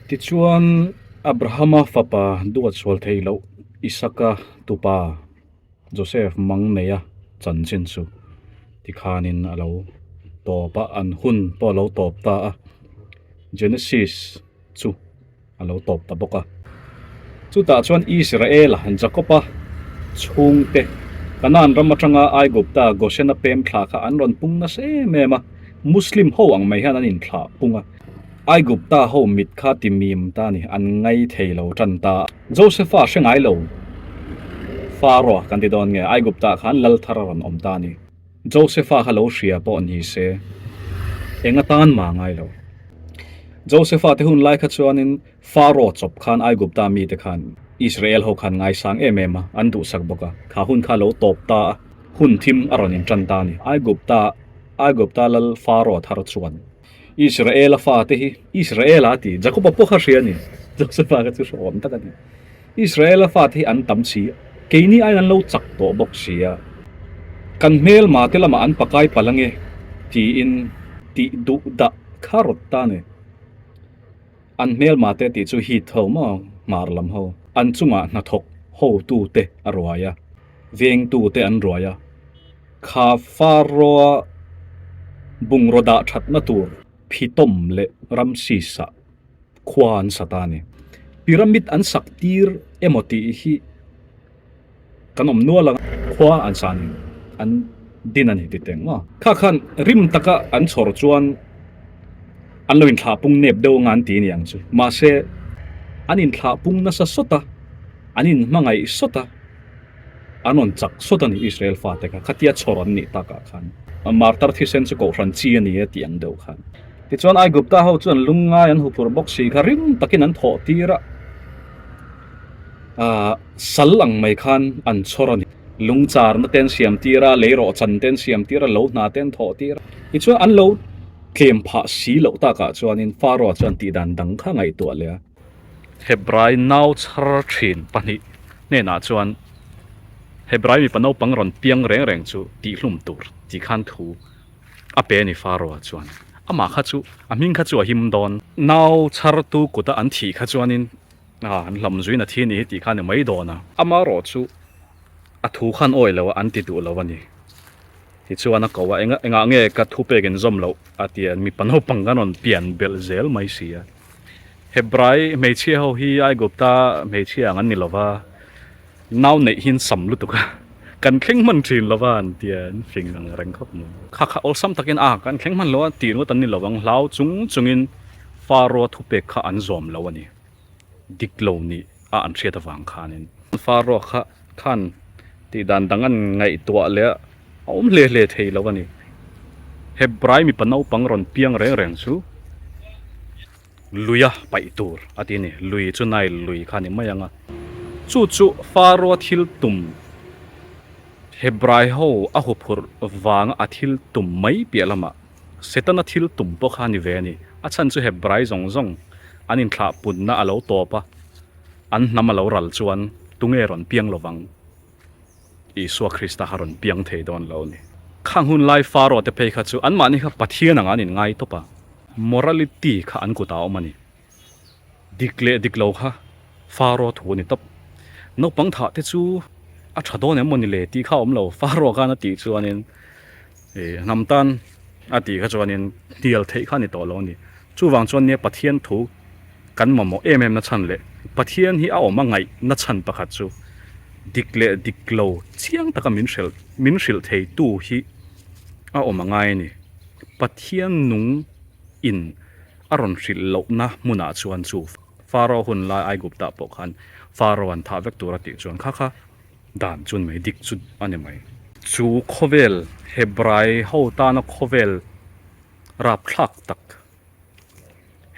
Tichuan, Abrahama fapa duat sual thei loh Isaka tupa Joseph mang neia chanchin chu tikhanin a lo tawp a, an hun pawh a lo tawp ta a. Genesis chu a lo tawp ta bawk a. Chutah chuan Israela, Jakoba chhungte, Kanaan ram atanga Aigupta, Goshen-a pem thla kha an rawn pung nasa em em a, Muslim ho ang mai hian an inthlah pung a. Aigupta ho mit kha ti mim ta a ni, an ngai thei lo tan ta. Josefa hre ngai lo, Pharaoh kan ti dawn nge, Aigupta khan lal thar a rawn awm ta a ni. Josefa kha lo hria pawh ni se, eng atan mah ngai lo. Josefa te hun lai kha chuanin Pharaoh chawp khan Aigupta mite khan Israel ho khan ngaisang em em a, an duhsak bawk a. Kha hun kha lo tawp ta a, hun thim a rawn intan ta a ni. Aigupta, Aigupta lal Pharaoh thar chuan Israela fate hi Israela a ti, Jakoba pawh kha hria a ni. Josefa kha chu hrehawm tak a ni. Israela fate hi an tam si, keini aiin an lo chak tawh bawk si a, kan hmelma te lamah an pakai palh ange tiin tih duh dah kha rawt ta a ni. An hmelma te tih chu heat ho maw, hmar lam ho, an chungah hnathawk hotu te a ruai a, vengtu te an ruai a, kha Pharaoh-a bungraw dah thatna tur Phitom leh Ramses-ah khua an sa ta a ni. Pyramid an sak tir emaw tih hi kan awm nual ang. Khua an sa a ni, an din a ni ti teng maw. Kha khan rim taka an chhawr chuan an lo inthlah pung nep deuh anga an ti ni ang chu. Mahse, an inthlah pung nasa sawt a, an inhmangaih sawt a. An rawn chak sawt a ni Israel fate kha, khatia chhawr an nih takah khan. Martar thisen chu kohhran chi a ni e tih ang deuh khan. Tichuan Aigupta ho chuan lungngai an huphurh bawk si kha rim takin an thawh tir a, aah sal ang mai khan an chhawr a ni. Lungcharna te an siam tir a, lei rawhchan te an siam tir a, lo hna te an thawh tir a. Tichuan an lo tlem phah si loh takah chuanin Pharaoh chuan tihdan dang kha ngaihtuah leh a. Hebrai nau chhar thin pahnih hnenah chuan Hebrai mipa naupang rawn piang reng reng chu tihhlum tur tih khan thu a pe a ni Pharaoh-a chuan. Amah kha chu a hming kha chu a him dawn. Nau chhartu kuta an thih kha chuanin an hlam zuiin a thi a ni hi tih kha a ni mai dawn a. Amaherawh chu a thu khan awi lo a, an ti duh lo a ni. Tichuan a ko a, Engah engah nge ka thu pek in zawm loh? a ti a, mipa naupang kan rawn pian belh zel mai si a. Hebrai hmeichhia ho hi Aigupta hmeichhia ang an ni lo va, nau neih hi an sam lutuk a, kan thleng hman thin lo va an ti a, an fing ang reng khawp mai. Kha kha awlsam takin a, kan thleng hman lo a tih ringawt an ni lo vang, hlau chung chungin Pharaoh thupek kha an zawm lo a ni. Dik lo nih a an hriat avang khanin. Pharaoh kha khan tih dan dang an ngaihtuah leh a awm hle hle thei lo a ni. Hebrai mipa naupang rawn piang reng reng chu luia paih tur a ti a ni. Lui chu Nile lui kha a ni mai ang a. Chu chu Pharaoh thil tum Hebrai ho a huphurh vanga a thil tum mai piah lamah Setana thil tum pawh kha a ni ve a ni. A chhan chu Hebrai zawng zawng an inthlah punna a lo tawp a, an hnam a lo ral chuan tunge rawn piang lovang? Isua Krista kha rawn piang thei dawn lo a ni. Khang hun lai Pharaoh te phei kha chu anmahni kha Pathian anga an inngai tawp a, morality kha an kutah a awm a ni. Dik leh dik lo kha Pharaoh thu a ni tawp. Naupang thah te chu a tha dawn em maw ni le tih kha a awm lo. Pharaoh khan a tih chuanin ih hnam tan a tih kha chuanin hnial theih kha a ni tawh lo a ni. Chuvang chuan nia Pathian thu kan mamawh em em na chhan leh Pathian hi a awm a ngaih na chhan pakhat chu dik leh dik lo chiang taka min hrilh min hrilh thei tu hi a awm a ngai a ni. Pathian nung in a rawn hrilh lohna hmunah chuan chu Pharaoh hun lai Aigupta pawh khan Pharaoh an thah vek tur a tih chuan kha kha dan chu a ni mai, dik chu a ni mai. Chu khawvel Hebrai ho tana khawvel rapthlak tak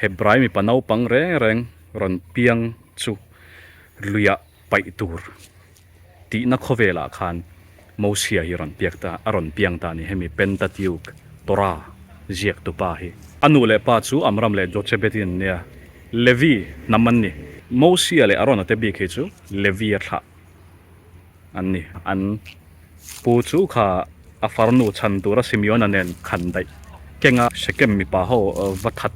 Hebrai mipa naupang reng reng rawn piang chu luiah paih tur tihna khawvelah khan Mosia hi rawn piak ta, a rawn piang ta a ni. Hemi Pentateuch, Torah, ziaktu pa hi. A nu leh pa chu Amram leh Jochebed hi an nia. Levi hnam an ni. Mosia leh Arona te bik hi chu Levi a thlah an ni. An pu chu kha a farnu chhan tura Simeona nen khan daih kenga Shekem mipa ho va that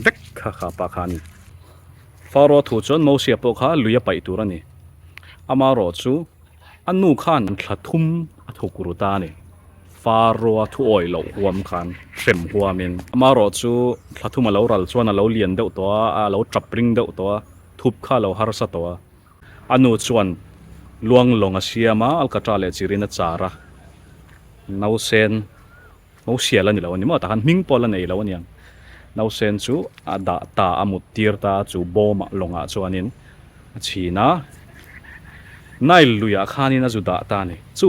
vek kha kha pa kha a ni. Faro thu chuan Mosia pawh kha lui a paih tur a ni. Amaherawh chu a nu khan thla thum a thuk ru ta a ni. Faro-a thu awih loh huam khan hrem huamin. Amaherawh chu thla thum a lo ral chuan a lo lian deuh tawh a, a lo tap ring deuh tawh a, thup kha a lo harsa tawh a. A nu chuan luang lawng a siam a, alkatra leh chirin a char a, nausen Nausial a ni lo a ni maw tah khan hming pawh la nei lo a niang. Nausen chu a dah ta a mut tir ta a chu bawmah lawngah chuanin a chhin a, Nile luiah khanin a zu dah ta a ni. Chu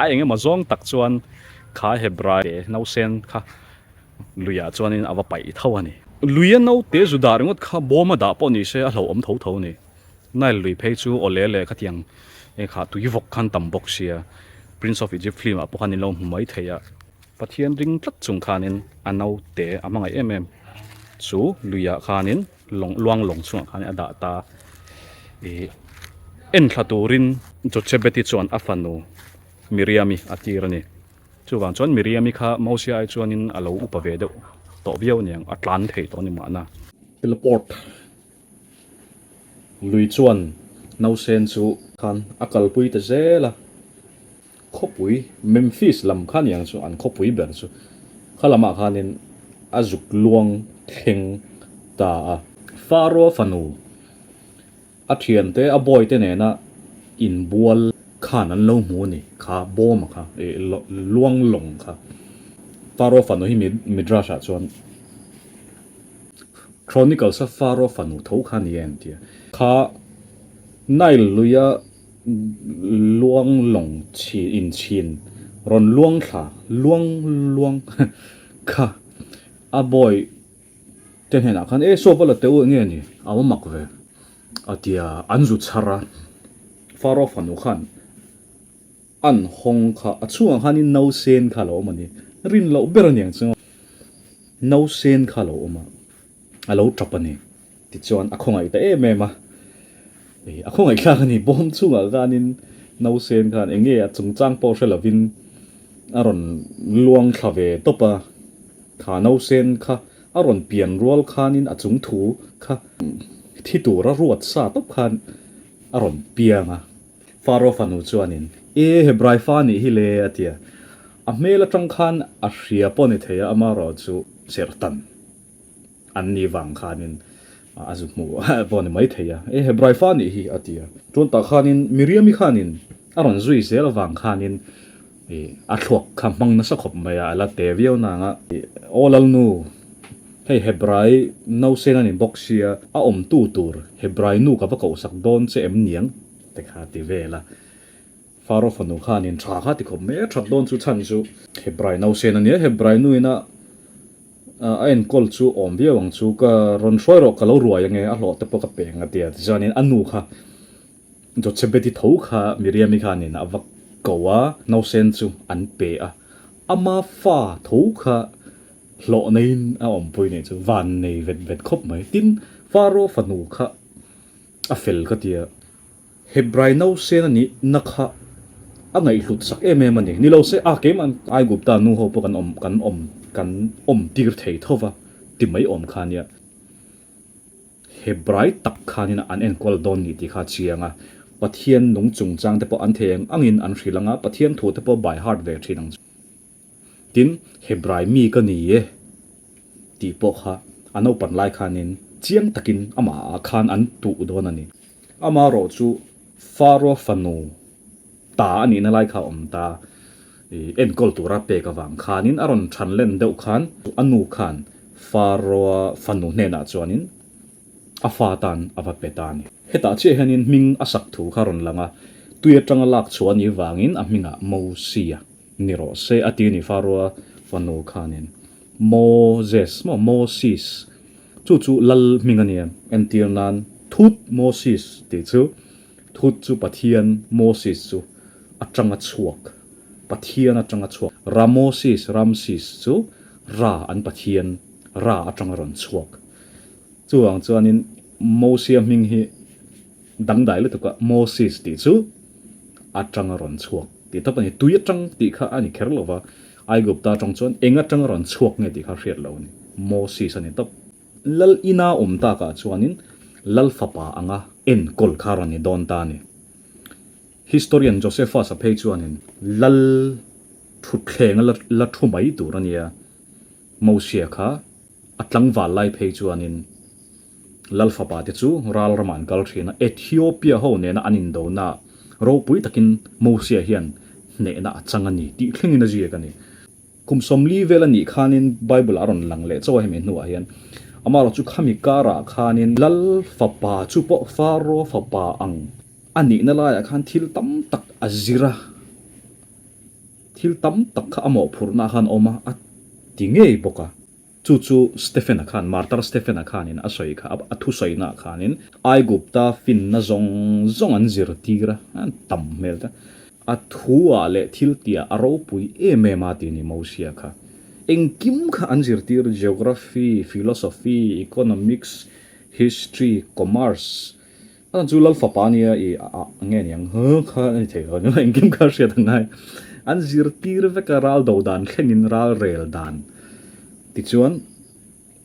a eng emaw zawng tak chuan kha Hebrai nausen kha luiah chuanin a va paih tho a ni. Luia naute zu dah ringawt kha bawma dah pawh ni se a hlauhawm tho tho a ni. Nile lui phei chu awle leh khatiang eng kha tui vawk khan tam bawk sia Prince of Egypt film ah pawh khan in lo hmu mai thei a, Pathian ring tlat chung khanin a naute a hmangaih em em chu luiah khanin lawng luang lawng chungah khanin a dah ta ih en thla turin Jochebed-i chuan a fanu Miriam-i a tir a ni. Chuvang chuan Miriam-i kha Mosia ai chuanin a lo upa ve deuh tawh viau aniang a tlan thei tawh a ni mahna. Teleport. Lui chuan nausen chu khan a kalpui ta zel a, khawpui Memphis lam kha niang chu an khawpui ber chu kha lamah khanin a zuk luang thleng ta a. Faro fanu a thiante a bawite nena inbual khan an lo hmu a ni kha bawma kha ih luang lawng kha Faro fanu hi Midrash ah chuan Chronicles a Pharaoh fanu tho kha ni em tia. Kha Nile luia luang lawng chhi inchhin rawn luang thla luang luang kha a bawi te hnenah khan e saw va la teh u enge ni a va mak ve a tia an zu chhar a Pharaoh fanu khan an hawng kha a chhungah khanin nausen kha a lo awm a ni rin loh ber a niang chu. Nausen kha a lo awm a, a lo tap a ni. Tichuan a khawngaih ta em em a, a khawngaih thlak a ni. Bawm chungah khanin nausen khan eng nge a chungchang pawh hre lovin a rawn luang thla ve tawp a. Kha nausen kha a rawn pian rual khanin a chung thu kha thi tura ruat sa tawp khan a rawn piang a. Faro fanu chuanin, E, Hebrai fa nih hi le, a ti a. A hmel atang khan a hria pawh ni thei a, amaherawh chu serhtan an nih vang khanin a zu hmu pawh ni mai thei a. E, Hebrai fa nih hi, a ti a. Chuan tah khanin Miriami khanin a rawn zui zel avang khanin a thluak kha hmang nasa khawp mai a, a la te viau nang a. Aw Lalnu, hei Hebrai nausen a ni bawk sia, a awmtu tur Hebrai nu ka va kohsak dawn che em niang? Te kha ti vel a, Faro fanu khanin tha kha ti khawp mai a, that dawn chu chhan chu Hebrai nausen a nia, Hebrai nuin a a enkawl chu awm viau ang chu, ka rawn hruai rawh ka lo ruai ange a hlawh te pawh ka pe ang a ti a, tichuanin a nu kha Jochebedi tho kha Miriami khanin a va ko a, nausen chu an pe a, ama fa tho kha hlawh neiin a awmpui nih chu van nei vet vet khawp mai, tin Faro fanu kha A fel ka tia. Hebrai nausen a nih na kha a ngaihhlut sak em em a ni. Ni lo se a keimah Aigupta nu ho pawh kan awm kan awm kan awm tir thei tho va ti mai awm kha nia. Hebrai tak khanin an enkawl dawn ni tih kha a chiang a. Pathian nung chungchang te pawh an thei ang angin an hrilh ang a, Pathian thu te pawh by heart ve thin ang chu. Tin, Hebrai mi ka ni e tih pawh kha a naupan lai khanin chiang takin amah ah khan an tuh dawn a ni. Amaherawh chu Faro fanu ta a nihna lai kha a awm ta, enkawl tura pek avang khanin a rawn than len deuh khan a nu khan Faro fanu hnenah chuanin a fa tan a va pe ta a ni. Hetah chiah hianin hming a sak thu kha a rawn lang a, tui atanga lak chhuah a nih vangin a hmingah Mosia Ni rawh se a ti a ni Faroa fanu khanin Moses maw Moses chu chu lal hming a nia entir nan Thut Moses tih chu Thut chu Pathian Moses chu atanga chhuak Pathian atanga chhuak Ramoses Ramses chu Ra an Pathian Ra atanga rawn chhuak chuvang chuanin Mosia hming hi dangdai lutuk a Moses tih chu atanga rawn chhuak tih tawp a ni. Tui atang tih kha a ni kher lo va, Aigupta atang chuan eng atanga rawn chhuak nge tih kha hriat lo a ni. Moses a ni tawp. Lal ina awm takah chuanin Lal fapa anga enkawl kha rawn ni dawn ta a ni. Historian Josephus-a phei chuanin Lal thutthleng a la thu mai tur a nia, Mosia kha a tlangval lai phei chuanin Lal fapa te chu ral ramah an kal thin a, Ethiopia ho nena an indona ropui takin Mosia hian hnehna a chang a ni tih thlengin a ziak a ni. Kum 40 vel a nih khanin Bible a rawn lang leh chauh a hemi hnuah hian. Amaherawh chu khami karah khanin Lal fapa chu pawh Pharaoh fapa ang a nihna laiah khan thil tam tak a zir a, thil tam tak kha a mawhphurhna khan a awm a, a ti ngei bawk a. Chu chu Stephen-a khan, Martar Stephen-a khanin a sawi kha, a thusawiinaah khanin Aigupta finna zawng zawng an zirtir a, an tam hmel ta. A thu-ah leh thil tihah a ropui em em a ti ni Mosia kha. Engkim kha an zirtir, Geography, Philosophy, Economics, History, Commerce, A chu Lal fapa nia i a nge niang huh kha a ni thei lo nia engkim kha hriat ang ngai. An zirtir vek a ral do dan thlengin ral rel dan tichuan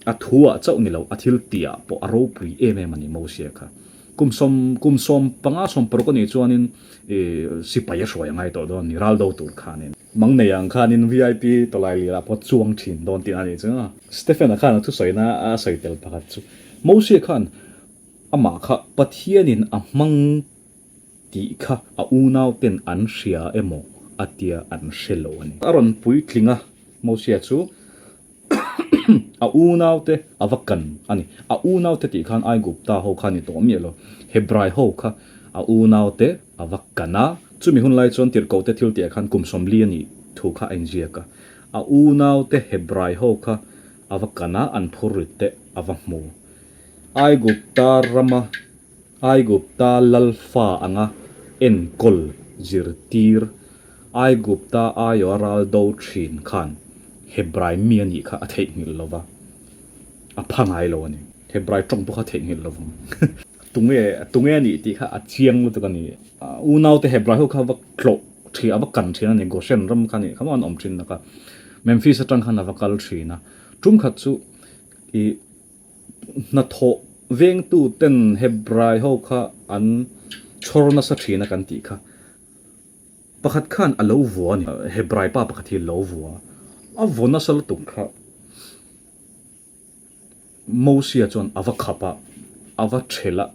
a thu ah chauh ni lo a thil tih ah pawh a ropui em em a ni Mosia kha. Kum sawm kum 15 16 a nih chuanin i sipai a hruai a ngai tawh dawn a ni ral do tur khanin. Mang nei ang khanin vip tawlai lir ah pawh chuang thin dawn tih a nih chu. Stephen-a khan a thusawina a sawi tel pakhat chu Mosia khan Amah kha Pathianin a hmang tih kha a unauten an hria emaw a tia an hre lo a ni. A rawn puitling a, Mosia chu a unaute a va kan a ni. A unaute tih khan Aigupta ho kha a ni tawh miah lo, Hebrai ho kha a unaute a va kan a. Chumi hun lai chuan tirhkohte thil tihah khan kum 40 a nih thu kha a inziak a. A unaute Hebrai ho kha a va kan a, an phurrit te a va hmu. Aigupta rama Aigupta lalfa anga enkawl zirtir Aigupta aiawha ral do thin khan Hebrai mi a nih kha a theihnghilh lo va, a pha ngai lo a ni. Hebrai tawng pawh kha a theihnghilh lo vang. Tunge tunge a nih tih kha a chiang lutuk a ni. Unaute Hebrai ho kha va tlawh thin, a va kan thin a ni. Goshen ram kha a nih kha maw an awm thin laka. Memphis atang khan a va kal thin a. Tum khat chu ih Hnathawh vengtu ten Hebrai ho kha an chhawr nasa thin a kan tih kha. Pakhat khan a lo vua a ni. Hebrai pa pakhat hi a lo vua a. A vaw nasa lutuk kha Mosia chuan a va khap a, a va thelh a.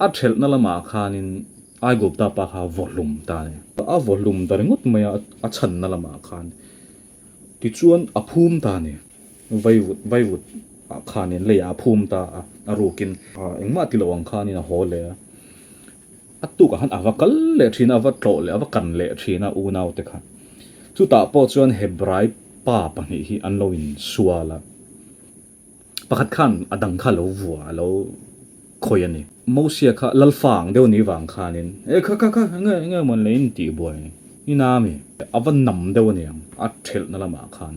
A thelhna lamah khanin Aigupta pa kha a vaw hlum ta a ni. A vaw hlum ta ringawt mai a, a chhanna lamah khan. Tichuan a phum ta a ni. Vaivut vaivut ah khanin leiah a phum ta a, a rukin engmah ti lo ang khanin a haw leh a. A tukah khan a va kal leh thin a, a va tlawh leh a va kan leh thin a unaute kha. Chutah pawh chuan Hebrai pa pahnih hi an lo insual a. Pakhat khan a dang kha a lo vua, a lo khawih a ni. Mosia kha Lalfa ang deuh ni vang khanin, E kha kha kha, enge enge mawn le in tih buai i na mi? A va nam deuh a niang, a thelhna lamah khan.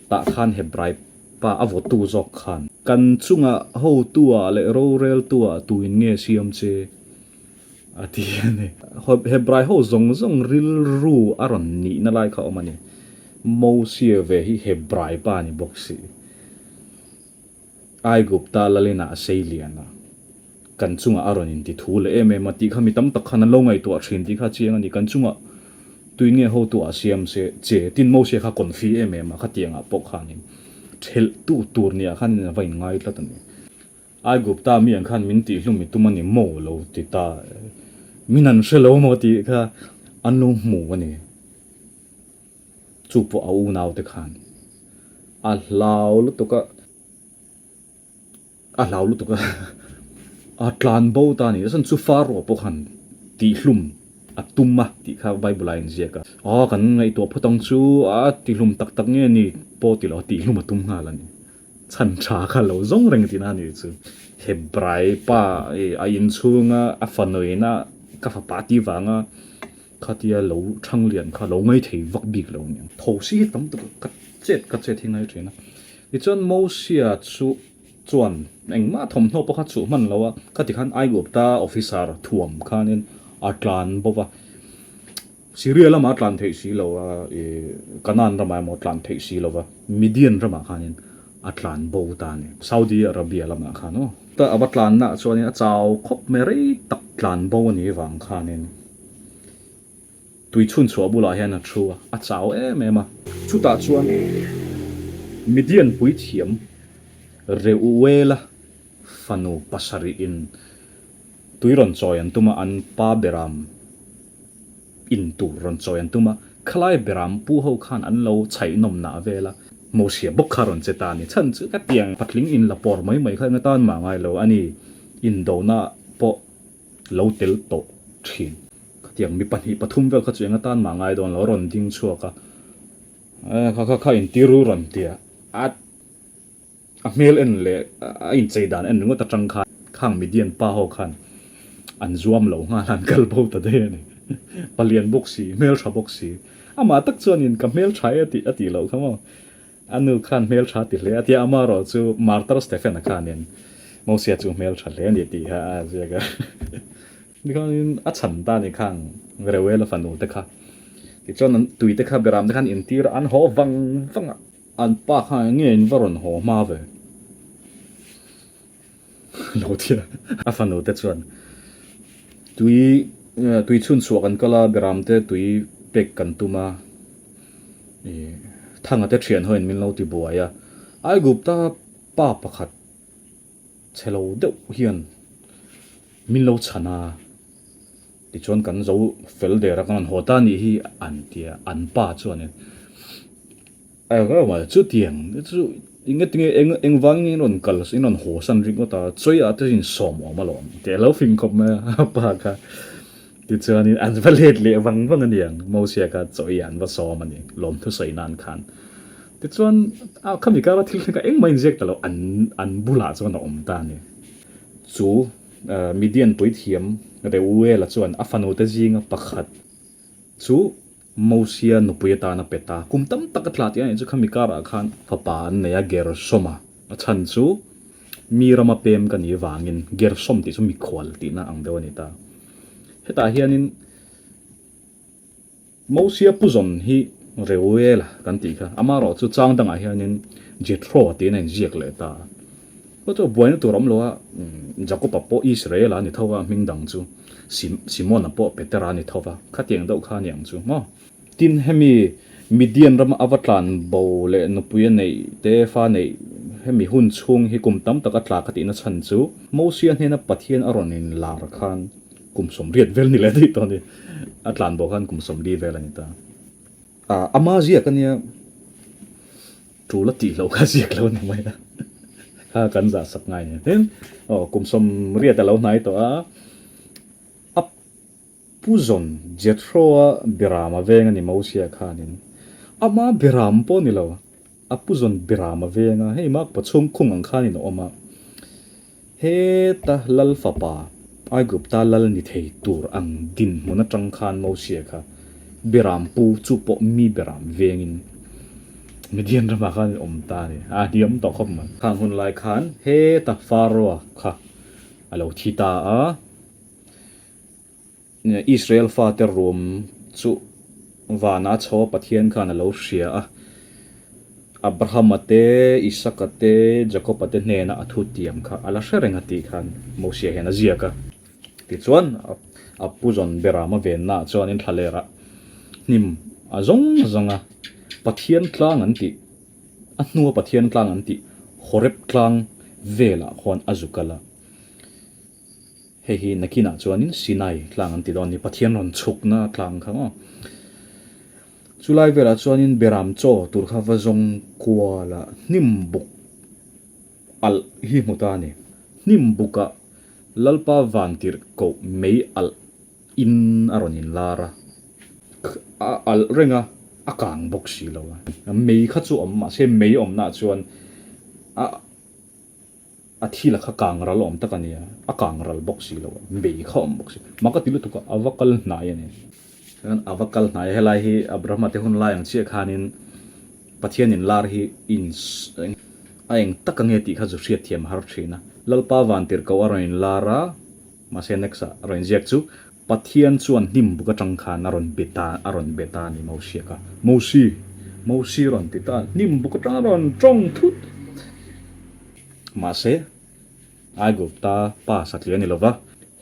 Tah khan Hebrai pa a vawtu zawk khan, Kan chungah hotu-ah leh roreltu-ah tuin nge siam che? a ti a ni. Hebrai ho zawng zawng rilru a rawn nihna lai kha a awm a ni. Mosia ve hi Hebrai pa a ni bawk si. Aigupta lalina a sei lian a, kan chungah a rawn inti thu leh em em a tih kha mi tam tak khan an lo ngaihtuah thin tih kha a chiang a ni. Kan chungah tuin nge hotu ah siam se che tin Mosia kha confi em em a khatiangah pawh khanin thelhtu tur nia khanin a va inngai tlat a ni. Aigupta mi ang khan min tihhlum i tum a ni maw lo ti ta min an hre lo maw tih kha an lo hmu a ni. Chu pawh a unaute khan a hlau lutuk a, a hlau lutuk a, a tlan bo ta a ni. Chuan chu Pharaoh pawh khan tihhlum a tum a tih kha Bible ah a inziak a. Aw kan ngaihtuah phawt ang chu a tihhlum tak tak nge ni pawh ti lo a tihhlum a tum nghal a ni. Chhan tha kha lo zawng reng tihna a nih chu. Hebrai pa i a inchhunga a fanuina ka fapa tih vanga khatia lo thang lian kha lo ngai thei vak bik lo aniang. Tho si hi tam tuk ka chet ka chet hi ngai thin a. Tichuan Mosia chu chuan engmah thawmhnaw pawh kha chuh hman lo a, khati khan Aigupta officer thuam khanin a tlan bo va. Syria lamah a tlan theih si lo a, ih Canaan ramah emaw a tlan theih si lo va, Midian ramah khanin a tlan bo ta a ni. Saudi Arabia lamah khan aw. Ta a va tlanna ah chuanin a chau khawp mai rei tak tlan bo a nih vang khanin tui chhun chhuah bulah hian a thu a, a chau em em a. Chutah chuan Midian puithiam Reuela fanu pasarih in tui rawn chawi an tum a, an pa beram in tur rawn chawi an tum a, khalai beram pu ho khan an lo chhaih nawm nah vel a, Mosia bawk kha rawn che ta a ni. Chhan chu ka tiang patling in la pawr mai mai kha eng atan mah ngai lo a ni, indona pawh lo tel tawh thin. Khatiang mi pahnih pathum vel kha chu eng atan mah ngai dawn lo, a rawn ding chhuak a, kha kha kha intiru rawn ti a, a. A hmel en leh a inchei dan en ringawt atang khan khang Midian pa ho khan an zuam lo nghal a, an kal bo ta daih a ni. Palian bawk si, hmeltha bawk si. Amah tak chuanin ka hmeltha e tih a tih loh kha maw. A nu khan hmeltha ti hle a tia, amaherawh chu Martar Stephen-a khanin Mosia chu hmeltha hle a ni tih kha a ziak a. Tikhanin a chhan ta a ni khang Reuela fanu te kha. Tichuan an tui te kha Beram te khan intir a, an haw vang vang a. An pa kha eng nge in va rawn haw hma ve? Lo ti a, a fanu te chuan tui tui chhun chhuah kan kal a, beram te tui pek kan tum a, ih Thanga te thian ho in min lo ti buai a, Aigupta pa pakhat chhe lo deuh hian min lo chhan a, tichuan kan zo fel der a, kan rawn haw ta anih hi an ti a, an pa chuanin. Chutiang chu engatinge eng engvangin in rawn kal in rawn haw san ringawt a, chawi ah te in sawm awm alawm tih a lo fing khawp mai a pa kha. Tichuanin an va let leh vang vang a niang Mosia kha chawi ah an va sawm a ni lawmthu sawi nan khan. Tichuan a khami kara thil thleng kha engmah inziak ta lo an an bulah chuan a awm ta a ni. Chu Midian puithiam Reuela chuan a fanute zinga pakhat chu Mosia nupui atan a pet a, kum tam tak a tla tih a nih chu khami karah khan fapa an nei a, Gershom-a. A chhan chu mi rama pem ka nih vangin Gershom tih chu mikhual tihna ang deuh a ni ta. Hetah hianin Mosia puzawn hi Reuela kan tih kha, amaherawh chu chang dangah hianin Jethro tiin a inziak leh ta. Chu chu buaina tur a awm lo a, Jakob-a pawh Israel-a a ni tho a, hming dang chu Simon-a pawh Petera a ni tho va, khatiang deuh kha a ni ang chu maw. Tin, hemi Midian rama a va tlan bo leh nupui a neih te fa neih hemi hun chhung hi kum tam tak a tla ka tihna chhan chu Mosia hnena Pathian a rawn inlar khan kum 80 vel ni leh daih tawh a ni, a tlan bo khan kum 40 vel a ni ta. Ama ziak a nia. Tul a tih loh kha ziak lo ni mai a, kha kan zah sak ngai nen tin aw kum 80 a lo hnai tawh a, a pu zawn Jethro-a Beram a veng a ni Mosia khanin ama Beram pawh ni lo, a pu zawn Beram a veng a, hei makpa chhung khung ang khanin a awm a. Heta lal fapa Aigupta lal ni thei tur ang dinhmun atang khan Mosia kha Beram pu chu pawh mi Beram vengin Midian ramah khan awm ta a ni. A hniam tawh khawp mai. Khang hun lai khan heta Pharaoh kha a lo thi ta a. Israel fate rum chu vana chho a Pathian khan a lo hria a, Abrahama te, Isaka te, Jakoba te hnena a thutiam kha a la hre reng a tih khan Mosia hian a ziak a. Tichuan, a pu zawn Berama vennaah chuanin thlalerah hnim a zawng zawng a, Pathian tlang an tih, a hnua Pathian tlang an tih Horeb tlang velah khuan a zu kal a. Hei hi nakinah chuanin Sinai tlang an ti dawn a ni, Pathian rawn chhukna tlang kha maw. Chulai velah chuanin Beram chaw tur kha va zawng kual a, hnim buk alh hi hmu ta a ni. Hnim bukah Lalpa vantirh koh mei alh in a rawn inlar a, a alh reng a, a kang bawk si lo a. Mei kha chu awm mahse mei awmnaah chuan a. A thil a kha kang ral awm tak a nia, a kang ral bawk si lo a, mei kha awm bawk si. Mak a ti lutuk a, a va kal hnai a ni. Chuan a va kal hnai a, helai hi Abrahama te hun lai ang chiah khanin Pathian in lar hi in a eng tak ange tih kha zu hriatthiam a har thin a. Lalpa vantirhkoh a rawn in lar a, mahse next ah a rawn inziak chu Pathian chuan hnim buk atang khan a rawn be ta a rawn be ta a ni Mosia kha. Mosi! Mosi rawn ti ta, hnim buk atang a rawn tawng thut. Mahse, Aigupta pa satliah a ni lo va,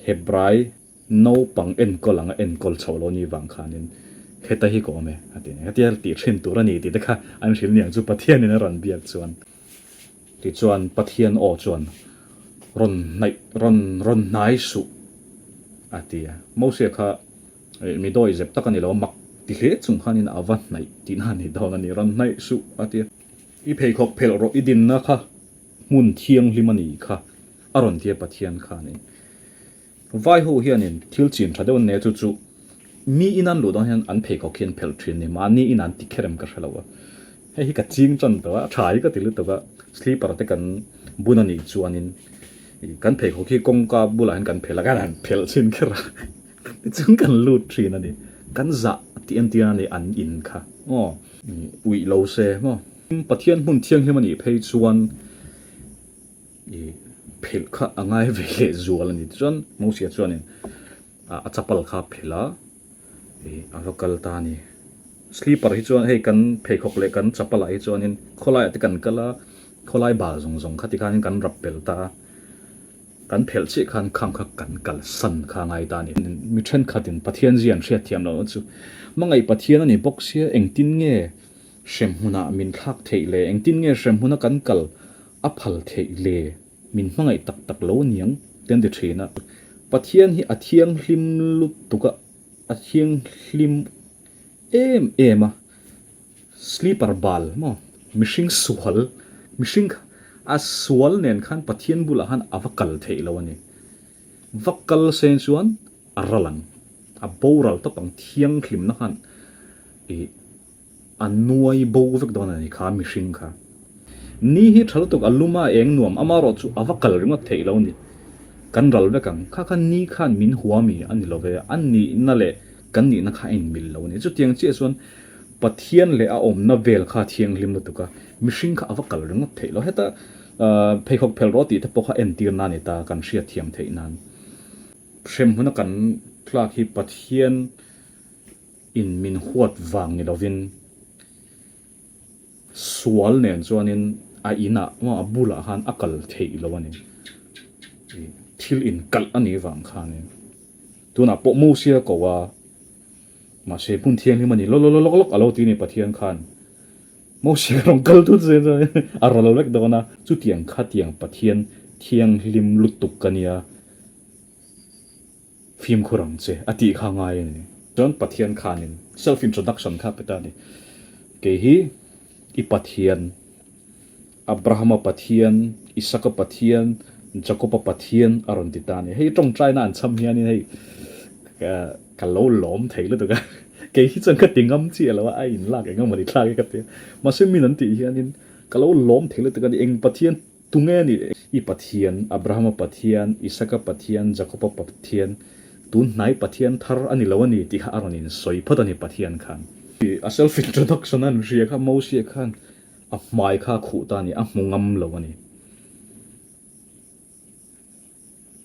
Hebrai naupang enkawl anga enkawl chho lo ni vang khanin heta hi ka awm e a ti a ni. Hetia tih thin tur a ni tih te kha an hrilh niang chu Pathianin a rawn biak chuan. Tichuan Pathian aw chuan rawn hnaih rawn rawn hnai suh a ti a. Mosia kha mi dawi zep tak a ni lo a, mak ti hle chung khanin a va hnaih tihna a ni dawn a ni, rawn hnaih suh a ti a. I pheikhawk phelh rawh i dinna kha hmun thianghlim a ni kha a rawn ti a Pathian khanin. Vai ho hianin thil chin tha deuh an nei a, chu chu mi in an luh dawn hian an pheikhawk hi an phelh thin a ni, mahni in an ti kher em ka hre lo a, hei hi ka ching tan tawh a, tha hi ka ti lutuk a, slipper te kan bun a nih chuanin kan pheikhawk hi kawngka bulah hian kan phelh a, kan han phelh chhin kher a, tichuan kan lut thin a ni, kan zah tih entir a ni an in kha aw. Uih lo se maw? Pathian hmun thianghlim a nih phei chuan. I phelh kha a ngai ve leh zual a ni. Tichuan Mosia chuanin a chapal kha a phelh a, i a va kal ta a ni. Slipper hi chuan hei kan pheikhawk leh kan chapal ah hi chuanin khawlaiah te kan kal a, khawlai bal zawng zawng kha tikhanin kan rap pel ta a, kan phelh chiah khan khang kha kan kalsan kha a ngai ta a ni. Mi thenkhatin Pathian zia an hriatthiam lohna chu hmangaih Pathian a ni bawk sia engtin nge hremhmunah min thlak theih le, engtin nge hremhmuna kan kal A phal theih le, min hmangaih tak tak lo aniang te an ti thin a. Pathian hi a thianghlim lutuk a, a thianghlim em em a, sleeper bal maw, mihring sual, mihring kha a sual nen khan Pathian bulah khan a va kal theih lo a ni. Va kal sen chuan a ral ang, a boral tawp ang thianghlimna khan ih. A nuai bo vek dawn a ni kha mihring kha. Ni hi tha lutuk a lum a eng nuam amarawh chu a va kal ringawt theih lo ni. Kan ral vek ang. Kha kha ni khan min hua mi a ni lo ve. A nihna leh kan nihna kha a inmil lo a ni. Chutiang chiah chuan Pathian leh a awmna vel kha a thianghlim lutuk a, mihring kha a va kal ringawt theih lo. Heta pheikhawk phelh rawh tih te pawh kha entir nan a ni ta kan hriatthiam theih nan. Hremhmuna kan tlak hi Pathian in min huat vang ni lovin sual nen chuanin a inah a bulah khan a kal theih lo a ni. Thil inkalh a nih vang khanin tunah pawh Mosia ko a, mahse hmun thianghlim a ni lawk lawk lawk a lo ti a ni Pathian khan. Mosia ka rawn kal thut zel chuan a ral vek dawn a, chutiang khatiang Pathian thianghlim lutuk ka nia. Fimkhur ang che a tih kha ngai a ni. Chuan Pathian khanin self introduction kha a pe ta a ni. Kei hi i Pathian, Abrahama Pathian, Isaka Pathian, Jakoba Pathian a rawn ti ta a ni. Hei tawngtaina an chham hianin hei ka lo lawm thei lutuk a. Kei hi chuan ka ti ngam chiah lo a, a inlak eng emaw ni thlak hi ka ti a. Mahse min an tih hianin ka lo lawm thei lutuk a ni. Eng Pathian Tunge a nih? I Pathian, Abrahama Pathian, Isaka Pathian, Jakoba Pathian, tun hnai Pathian thar a ni lo a ni tih kha a rawn insawi phawt a ni Pathian khan. A self introduction a an hria kha Mosia khan a hmai kha a khuh ta a ni, a hmu ngam lo a ni.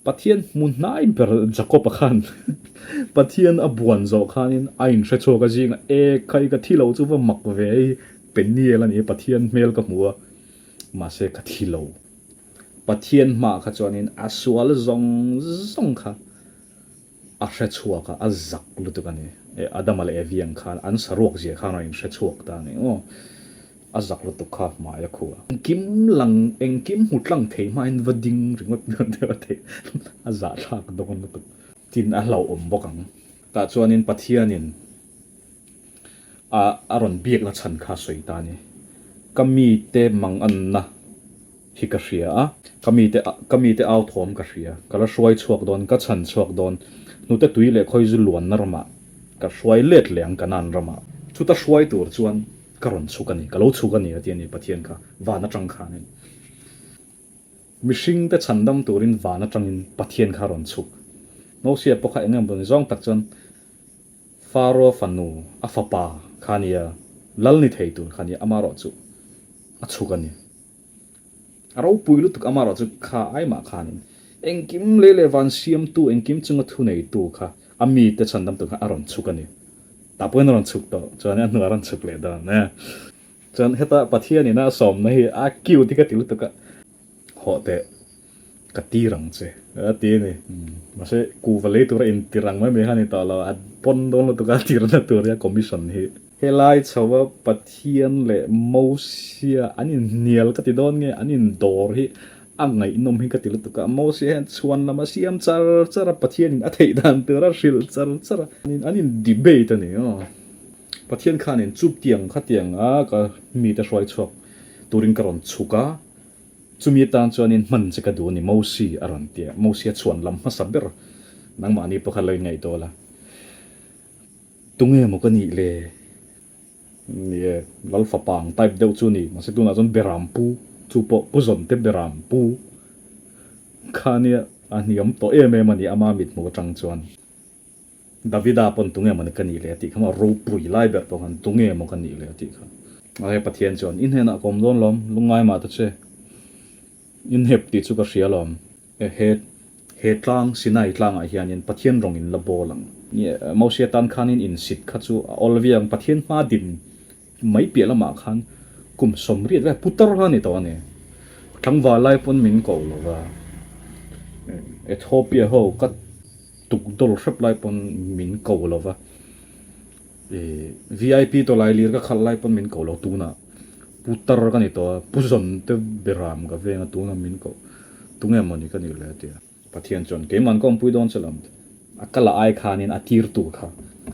Pathian hmu hnai ber Jakoba khan Pathian a buan zawh khanin a inhre chhuak a zingah e khai ka thi lo chu va mak ve hei Peniel a ni Pathian hmel ka hmu a mahse ka thi lo. Pathian hmaah kha chuanin a sual zawng zawng kha a hre chhuak a, a zak lutuk a ni. Adama leh Evi ang khan an saruak zia khan a inhre chhuak ta a ni aw. A zak lutuk kha hmai a khuh a. Engkim lang, engkim hmu tlang thei hmain va ding ringawt dawn deuh a theih. A zahthlak dawn lutuk. Tin a hlauhawm bawk ang. Tah chuanin Pathianin a a rawn biakna chhan kha a sawi ta a ni. Ka mite manganna hi ka hria a, ka mite ka mite au thawm ka hria, ka la hruai chhuak dawn, ka chhan chhuak dawn, hnute tui leh khawizu luanna ramah ka hruai let leh ang Kanaan ramah. Chuta hruai tur chuan ka rawn chhuk a ni, ka lo chhuk a ni a ti a ni Pathian kha van atang khanin. Mihringte chhandam turin van atangin Pathian kha a rawn chhuk. Mosia pawh kha eng emaw ni zawng tak chuan Faro fanu, a fapa kha a nia, lal ni thei tur kha a nia, amaherawh chu a chhuk a ni. A ropui lutuk amaherawh chu kha aimah khanin engkim lei leh van siamtu, engkim chunga thuneitu kha a mite chhandam tur khan a rawn chhuk a ni. Tah pawhin a rawn chhuk tawh, chuan a hnuah a rawn chhuk leh dawn e. Chuan heta Pathianin a sawmna hi a cute hi ka ti lutuk a, hawh teh. Ka tir ang che a ti a ni. Mahse kuhva lei tura intir ang mai mai kha a ni tawh lo, a pawn dawn lutuk a tirna tur hian commission hi. Helai chho a Pathian leh Mosia an inhnial ka ti dawn nge an indawr hi a ngaihnawm hi ka ti lutuk a, Mosia hian chhuan lam a siam char char a, Pathianin a theih dan tur a hrilh char char a, an in debate a ni aw. Pathian khanin chutiang khatiang a ka mite hruai chhuak turin ka rawn chhuk a. Chumi atan chuanin hman che ka duh a ni, Mosi a rawn ti a. Mosi a chhuan lam hmasa ber nangmahni pawh kha lo inngaihtuah la. Tunge maw ka nih le? Ni e, Lal fapa ang type deuh chu a ni. Mahse tunah chuan Beram pu, chu pawh Pu Zawnte Beram pu kha nia a hniam tawh em em a ni ama mithmuh atang chuan. Davida pawn tunge maw ni ka nih le a tih kha maw, ropui lai ber pawh khan tunge maw ka nih le a tih kha. Mahse Pathian chuan, I hnenah ka awm dawn lawm, lungngai mah ta che. I hnep tih chu ka hria lawm. E he, he tlang, Sinai tlangah hianin Pathian rawng in la bawl ang. Mosia tan khanin insit kha chu a awl viang, Pathian hma din mai piah lamah khan kum 80 vel putar kha a ni tawh a ni. Tlangval lai pawn min ko lo va, Ethiopia ho ka tukdawl hrep lai pawn min ko lo va, VIP tawlai lir ka khalh lai pawn min ko lo tunah putar ka ni tawh a, pu zawn te beram ka veng a tunah min ko tunge mawni ka nih le a ti a. Pathian chuan keimahn ka awmpui dawn che lo a kal a ai khanin a tirtu kha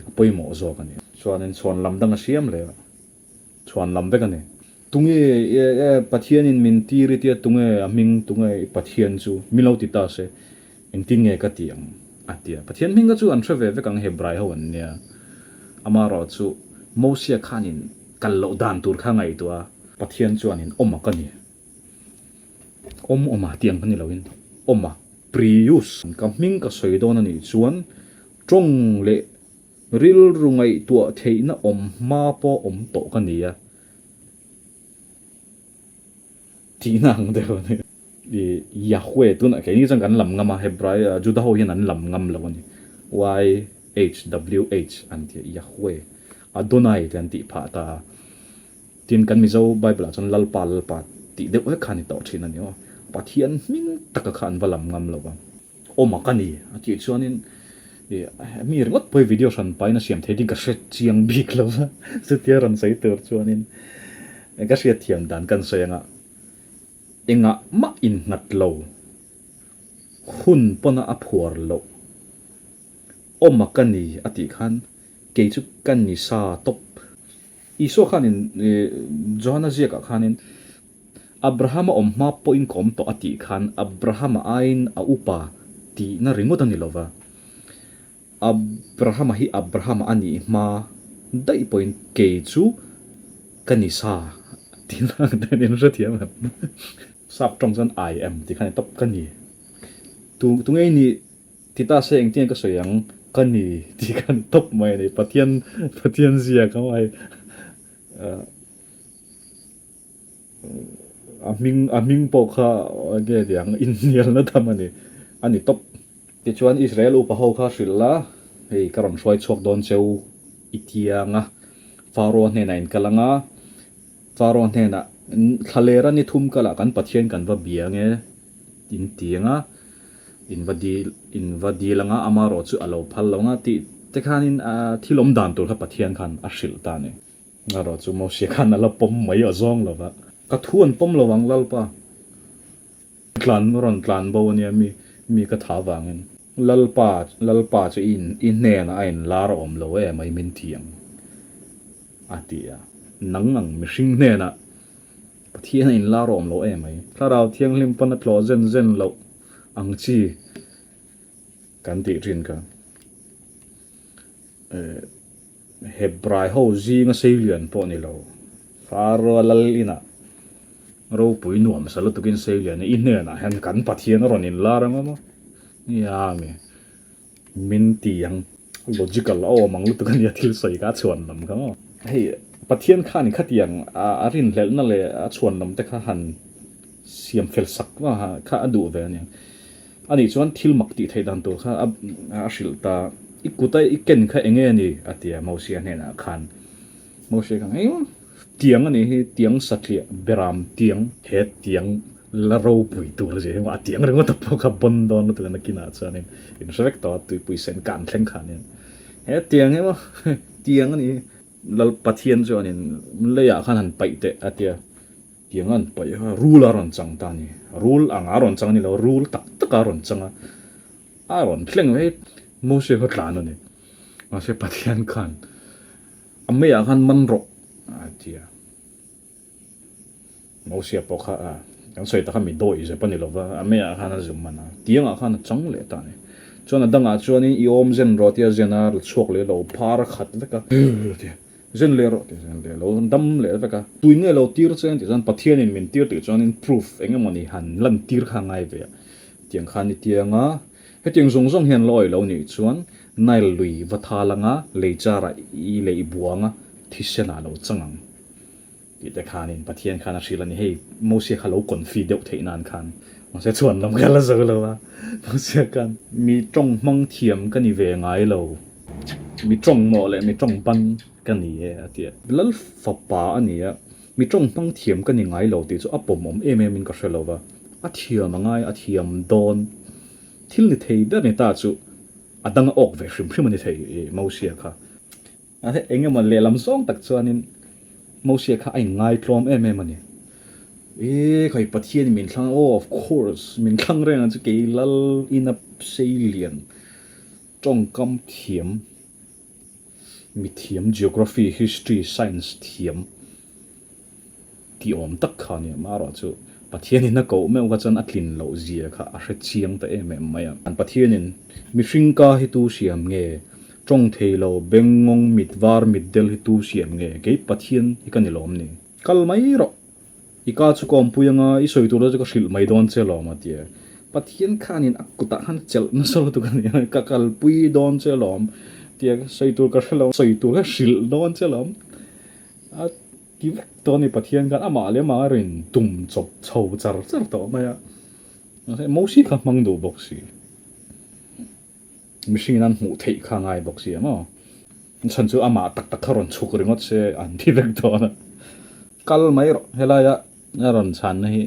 a pawimawh zawk a ni. Chuanin chhuan lam dang a siam leh a, chhuan lam vek a ni. Tunge e Pathianin min tir i tia tunge a hming tunge i Pathian chu min lo ti ta se engtin nge ka ti ang a ti a. Pathian hming kha chu an hre ve vek ang Hebrai ho an nia. Amaherawh chu Mosia khanin kal loh dan tur kha ngaihtuah a. Pathian chuanin awm a ka ni. Awm awma tih ang kha ni loin awma Prius. Ka hming ka sawi dawn a nih chuan tawng leh rilru ngaihtuah theihna awm hma pawh awm tawh ka ni a tihna ang deuh a ni. I Yahweh tunah keini chuan kan lam ngam a, Hebrai Juda ho hian an lam ngam lo a ni. YHWH an ti a, Yahweh, Adonai te an tih phah ta a. Tin, kan Mizo Bible ah chuan Lalpa, Lalpa tih deuh vek kha a ni tawh thin a ni aw. Pathian hming taka kha an va lam ngam lo va. Awm a ka ni a tih chuanin ih mi ringawt pawh hi video hran pahin a siam thei ding ka hre chiang bik lo va. Chutia rawn sawi tur chuanin ka hriatthiam dan kan sawi anga engah mah innghat lo hun pawna a phuar loh awm a ka ni a tih khan kei chu ka ni sa tawp. Isua khanin Johana ziakah khanin Abrahama awm hma pawhin ka awm tawh a tih khan Abrahama aiin a upa tihna ringawt a ni lova, Abrahama hi Abrahama a nih hma daih pawhin kei chu ka ni sa tihna ang te in hrethiam em? Sap tawng chuan I am tih khan i tawp ka ni. Tu tunge i nih? Ti ta se engtin ka sawi ang ka ni tih khan tawp mai a ni. Pathian Pathian zia ka hmai a hming a hming pawh kha enge ti ang inhnialna tham a ni a ni tawp. Tichuan Israel upa ho kha hrilh la, hei ka rawn hruai chhuak dawn cheu i tiang a, Pharaoh hnenah in kal ang a, Pharaoh hnenah thlalera ni thum kalah kan Pathian kan va bia nge in tiang a, In va dil in va dil anga amarawh chu a lo phal lo anga tih te khanin a thil awm dan tur kha Pathian khan a hrilh ta a ni. Amarawh chu Moshe khan a la pawm mai a zawng lo va. Ka thu an pawm lo ang Lalpa. Tlan rawn tlan bo ania mi mi ka tha vangin. Lalpa Lalpa chu i i hnenah a inlar a awm lo em mai min ti ang a ti a. Nang ang mihring hnenah Pathian a inlar a awm lo em mai. Thlarau Thianghlim pawn a tlawh zen zen loh ang chi kan tih thin kha. Hebrai ho zinga seilian pawh ni lo, Pharaoh lal inah ropui nuam sa lutukin seilian i hnenah hian kan Pathian a rawn inlar ang awm a, nia mi min ti ang logical a awm ang lutuk a nia thil sawi kha a chhuan lam kha maw. Hei Pathian khan khatiang a rinhlelhna leh a chhuan lam te kha han siam fel sak kha a duh ve a nia. Ani chuan thil mak tih theih dan tur kha a hrilh ta, i kut a i ken kha eng nge ni? a ti a Mosia hnenah khan. Mosia khan eng tiang a nih hi, tiang satliah beram tiang, he tiang. La ropui tur zia hi maw a tiang ringawt a pawh kha bawn dawn lutuk a nakinah chuanin in hre vek tawh a tuipui sen kan thleng khanin he tiang hi maw tiang a ni Lal Pathian chuanin leiah khan han paih teh a tia tiang a han paih a rul a rawn chang ta a ni rul ang a rawn chang a ni lo rul tak tak a rawn chang a a rawn thleng mai Moses kha tlan a ni mahse Pathian khan a meiah khan man rawh a tia. Mosia pawh kha a kan sawi tak kha mi dawih zep a ni lova, a meiah khan a zum man a, tiangah khan a chang leh ta a ni. Chuan a dangah chuanin i awm zen rawh tia zen a la chhuak leh lo, phar a khat vek a, tia zen leh rawh tia zen leh lo, dam leh vek a. Tui nge lo tir che tih chuan Pathianin min tir tih chuanin proof eng emawni han lan tir kha a ngai ve a, tiang khan i tiang a, hetiang zawng zawng hian la awih lo nih chuan Nile lui va thal anga lei charah i leih buang a, thisen ah lo chang ang. Tih te khanin Pathian khan a hrilh a ni, hei Mosia kha lo confi deuh theih nan khan mahse chuan lam kha la zo lo a, Mosia khan mi tawng hmang thiam ka ni ve ngai lo, mi tawng mawh leh mi tawng ban ka ni e a ti a, Lal fapa a ni a, mi tawng hmang thiam ka ni ngai lo tih chu a pawmawm em em in ka hre lo va, a thiam a ngai, a thiam dawn, thil ni thei ber ni ta chu a dang a awk ve hrim hrim a ni thei Mosia kha. A he eng emaw lehlam zawng tak chuanin Mosia kha a inngaitlawm em em a ni. E khai Pathianin min thlang oh of course min thlang reng ang chu kei lal ina seilian tawngkam thiam mithiam geography history science thiam Tih awm tak kha a ni. Amaherawh chu Pathianin a koh meuh kha chuan a tlin loh zia kha a hre chiang ta em em mai a. Pathianin mihring ka hi tu siam nge? Tawng thei lo, bengngawng, mit var, mit del hi tu siam nge? Kei Pathian hi ka ni lawm ni? Kal mai rawh. I ka chu ka awmpui anga i sawi tur chu ka hrilh mai dawn che lawm a ti a. Pathian khanin a kutah khan chelh nasa lutuk a ni a, ka kalpui dawn che lawm tia sawi tur ka hre lo, sawi tur ka hrilh dawn che lawm a. Ti vek tawh a ni, Pathian khan amah leh amah a rin tum chawp chho char char tawh mai a, mahse Mosi kha hmang duh bawk si, mihringin an hmuh theih kha ngai bawk si a maw, chhan chu amah tak tak kha rawn chhuk ringawt se an ti vek dawn a, kal mai rawh helaia a rawn chhanna hi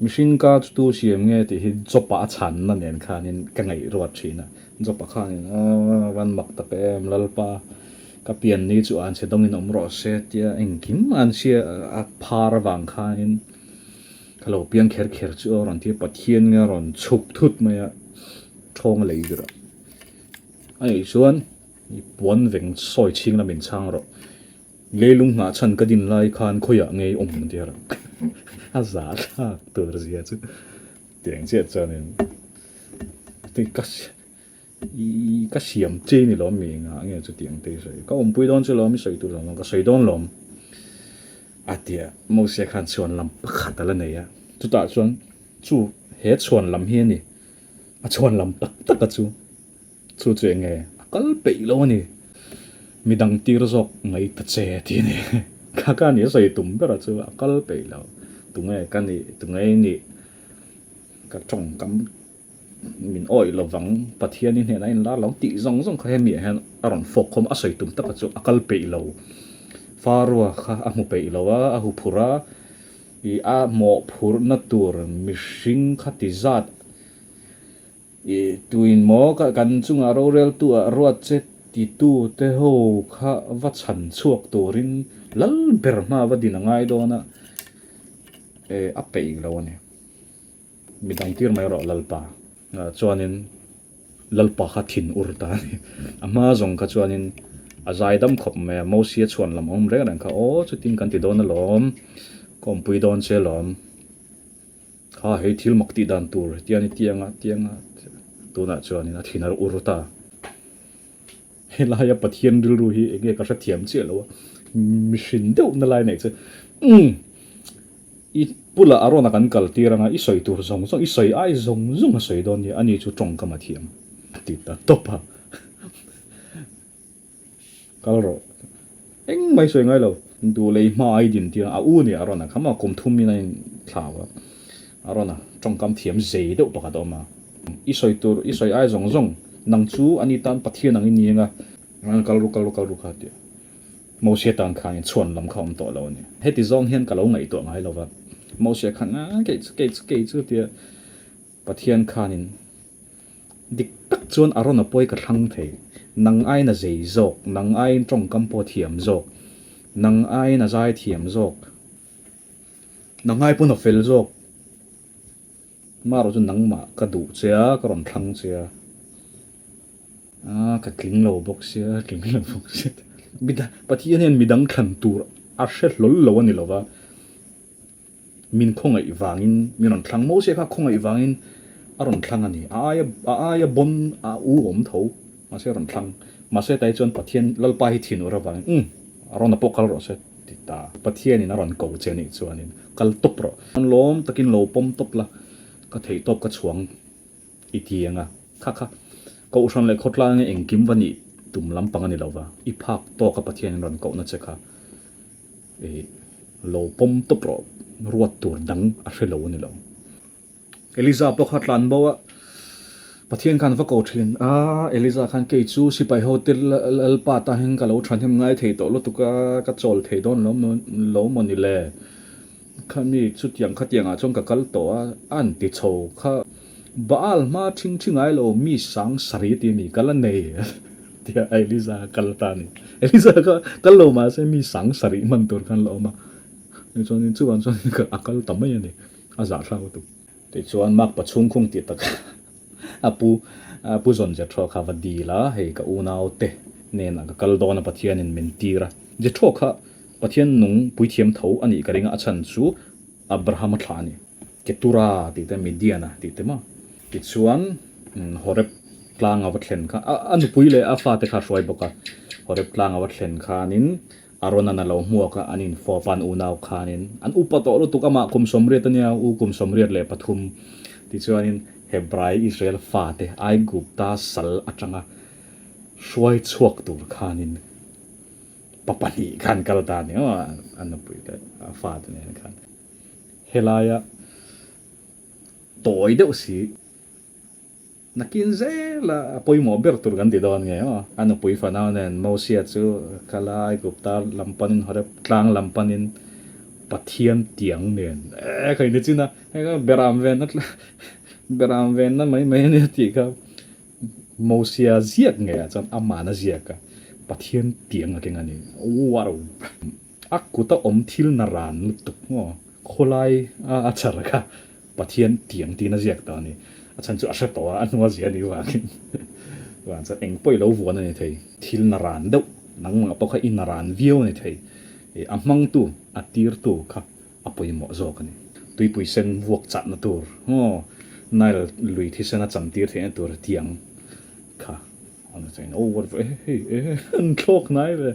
mihring ka chu tu siam nge tih hi Job-a a chhanna nen khanin ka ngaih ruat thin a, Job-a khanin aaa van mak tak em Lalpa. Ka pian ni chu an chhe dawngin awm rawh se tia engkim an hria a phar avang khanin ka lo piang kher kher chu a rawn ti a, Pathian nge a rawn chhuk thut mai a, thawng a lei ber a. A nih chuan i puan veng sawi chhing la min chhang rawh, leilung nghah chhan ka din lai khan khawiah nge i awm tia rawn a zah thlak tur zia chu tiang chiah chuanin ka I ka siam che ni lawm mi engah nge chutiang te i sawi? Ka awmpui dawn che lawm i sawi tur zawng zawng ka sawi dawn lawm a ti a. Moses khan chhuan lam pakhat a la nei a, chutah chuan chu he chhuan lam hi a ni, a chhuan lam tak tak a chu, chu chu eng nge a kal peih lo a ni, midang tir zawk ngai ta che tih a ni. Kha kha a ni a sawi tum ber a chu a kal peih lo, tunge ka nih, tunge i nih, ka tawngkam Min awih lovang, Pathian i hnenah in lar lo tih zawng zawng kha hemi ah hian a rawn fawk khawm a, a sawi tum taka chu a kal peih lo. Farua kha a hmu peih lo a, a hu phurh a, ih a mawhphurhna tur mihring kha ti zat ih tuin maw ka kan chungah roreltu ah ruat che titu te ho kha va chhan chhuak turin lal ber hma va din a ngai dawn a, eh a peih lo a ni. Mi dang tir mai rawh Lalpa. Chuanin Lalpa kha thin ur ta a ni. A hma zawng kha chuanin a zai dam khawp mai a, Mosia chhuan lam awm reng reng kha aw chutin kan ti dawn alawm, ka awmpui dawn che alawm. Kha hei thil mak tih dan tur tian i tiang a tiang a tunah chuanin a thin a ur ta. Helaia Pathian rilru hi eng nge ka hrethiam chiah lo a, mihrin deuh na lai neih chu umm. I bulah a rawn a kan kal tir anga i sawi tur zawng zawng, i sawi ai zawng zawng a sawi dawn nia, ani chu tawngkam a thiam a ti ta tawp a. Kal rawh. Eng mai sawi ngai lo. Duh lei hma ai din tir a u nia a rawn a kham a, kum thum in a in thlau a, a rawn a tawngkam thiam zei deuh pakhat a awm a. I sawi tur, i sawi ai zawng zawng, nang chu ani tan Pathian ang i ni anga, kal ru kal ru kal ru kha a ti a. Mosia tan khanin chhuan lam kha awm tawh lo a ni. Heti zawng hian ka lo ngaihtuah ngai lo va. Mosia khan a kei chu kei chu kei chu tia Pathian khanin dik tak chuan Arona pawi ka thlang thei, nang aiin a zei zawk, nang aiin tawngkam pawh a thiam zawk, nang aiin a zai thiam zawk, nang ai pawn a fel zawk, marawh chu nangmah ka duh che a, ka rawn thlang che a, a ka tling lo bawk sia, tling lo bawk sia, Pathian hian midang thlan tur a hre hlawl lo a ni lo va. Min khawngaih vangin min rawn thlang. Moses kha khawngaih vangin a rawn thlang a ni. A aia a aia bawn a u awm tho mahse a rawn thlang. Mahse tai chuan Pathian Lalpa hi thin ur avangin umm a rawn a pawh kal rawh se ti ta. Pathianin a rawn ko che anih chuanin kal tawp rawh. Lawm takin lo pawm tawp la, ka theih tawp ka chhuang i ti ang a. Kha kha Kohhran leh khawtlang hi engkim va nih tum lampang a ni lo va, i phak tawka Pathianin rawn kohna che kha. I lo pawm tawp rawh, ruat tur dang a hre lo a ni lo. Eliza pawh kha tlan bo a, Pathian khan va ko thin a, Eliza khan kei chu sipai ho te Lalpa tan hian ka lo thahnem ngai thei tawh lutuk a, ka chawl thei dawn lo lo maw ni le, khami chutiang khatiang ah chuan ka kal tawh a, a an ti chho kha Baal hma thing thi ngai lo mi sang sarih tih a ni, kal a nei tia Eliza a kal ta a ni. Eliza kha kal lo mah se mi sang sarih hman tur khan la awm a, tichuanin chuvang chuan a kal ta mai a ni, a zahthlak lutuk. Tichuan Makpa chhungkhung tih tak a pu a pu zawn Jethro kha va dil a, hei ka unau te hnenah ka kal dawn a Pathianin min tir a. Jethro kha Pathian nung puithiam tho a nih ka ring a, a chhan chu Abrahama thlah a ni. Ketura tih te, Midiana tih te maw? Tichuan, Horeb tlang a va thlen kha, a nupui leh a fate kha a hruai bawk a. Horeb tlang a va thlen khanin Aronan a lo hmuak a, an infawp a, an unau khanin an upa tawh lutuk, amah kum 83 a nia, u kum 83. Tichuanin Hebrai Israel fate Aigupta sal atanga hruai chhuak tur khanin pa pahnih khan kal ta a ni maw, a nupui leh a fate nen khan. Helaia tawi deuh si nakin zela a pawimawh ber tur kan ti dawn nge maw? A nupui fanau nen Mosia chu kala Aigupta lam panin Horeb tlang lam panin Pathian tiang nen e kha in chin a, hei kha beram venna beram venna mai mai a nia tih kha Mosia ziak ngeiah chuan amahna ziak a Pathian tiang a keng a ni. Wow! A kuta awm thil na ran lutuk maw? Khawlai a a char kha Pathian tiang tiin a ziak tawh a ni. A chhan chu a hre tawh a, a hnua zia ni vangin vang chuan eng pawh i lo vuan a ni thei. Thil na ran deuh, nangmah pawh kha i na ran viau a ni thei. I a hmangtu, a tirtu kha a pawimawh zawk a ni. Tuipui sen vuak chahna tur maw? Nile lui thisen a cham tir theihna tur tiang kha a ni thei. Oh, what, hei, eh, an thlawk hnai ve.